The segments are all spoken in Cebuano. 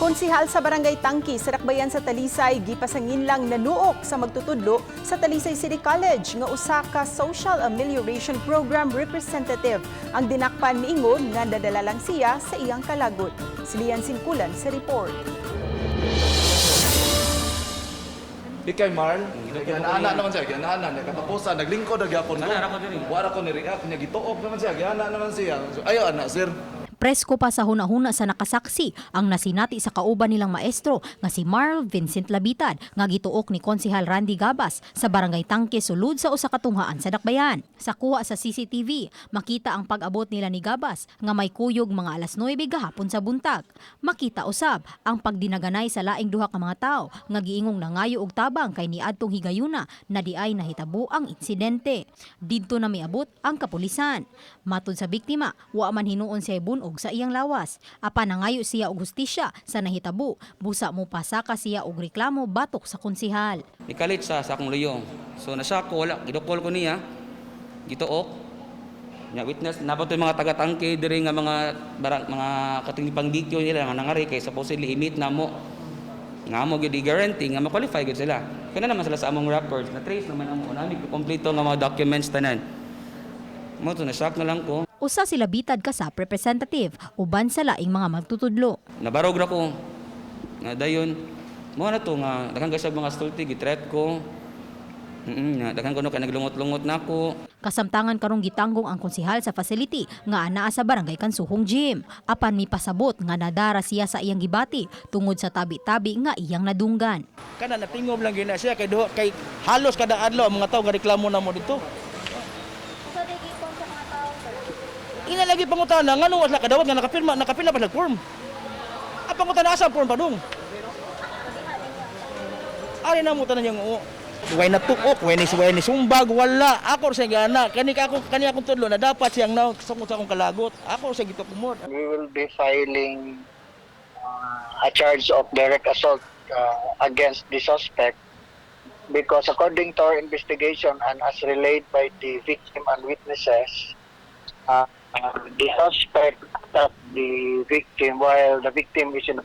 Konsihal sa Barangay Tangki sa Dakbayan sa Talisay gipasangin lang nanuok sa magtutudlo sa Talisay City College nga usa ka Social Amelioration Program representative. Ang dinakpan miingon nga nadala lang siya sa iyang kalagot. Si Lian Sinkulan sa report. Di kay Marl, giana naman siya, giana niya katapusan naglingkod na gyapon ko. Wara ko ni react niya, gituok naman siya, giana naman siya. So, ayo ana, sir. Presko pa sa huna-huna sa nakasaksi ang nasinati sa kauban nilang maestro nga si Marl Vincent Labitan nga gituok ni Konsihal Randy Gabas sa Barangay Tangke sulod sa usa ka tunghaan sa Dakbayan. Sa kuha sa CCTV, makita ang pag-abot nila ni Gabas nga may kuyog mga alas 9 gahapon sa buntag. Makita usab ang pagdinaganay sa laing duha ka mga tawo nga giingong nangayo og tabang kay niadtong higayuna na diay nahitabo ang insidente. Didto na miabot ang kapulisan. Matud sa biktima, wa man hinuon siya bunog sa iyang lawas. Apan nangayo siya og hustisya sa nahitabo, busa mo pasaka siya og reklamo batok sa konsihal. Nikalit sa akong luyong. So nasa ko wala, gidukol ko niya. Gituok. Nya witness napat yung mga taga-tangke diri nga mga barang, mga katong pangdikyo nila nga nangari kay supposedly i-meet namo. Nga amo gyud i-guarantee nga ma-qualify gyud sila. Kana naman sila sa among records, na trace naman amo nami kompleto nga mga documents tanan. Mo to na shock na lang ko. Usa sila bitad ka sa representative uban sa laing mga magtutudlo. Nabarog ra ko. Nga dayon mo na to nga daghan ka siya mga stulti gitreat ko. Na daghan ko no kay naglungot-lungot na ako. Kasamtangan karong gitanggong ang konsihal sa facility nga anaa sa Barangay Kansuhong Gym. Apan mipasabot nga nadara siya sa iyang gibati tungod sa tabi-tabi nga iyang nadunggan. Kana natingob lang gyud na siya kay duha kay halos kada adlaw ang mga tao nga reklamo na mo dito. Ina lagi pangutana ngano wala kadawat nga nakapirma pa sa form. Ang pangutana, asa ang form pa dong? Ari na mo tanan yung oo. Way na tuok, way ni sumbag, wala. Ako sa gana. Kani ka ako kani akong tudlo na dapat siyang na sa akong kalagot. Ako sa gitukumot. We will be filing a charge of direct assault against the suspect because, according to our investigation and as relayed by the victim and witnesses, the suspect attacked the victim while the victim is in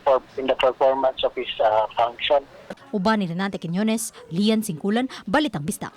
the performance of his function. Uban ni Renante Quiñones, Lian Singkulan, Balitang Bisdak.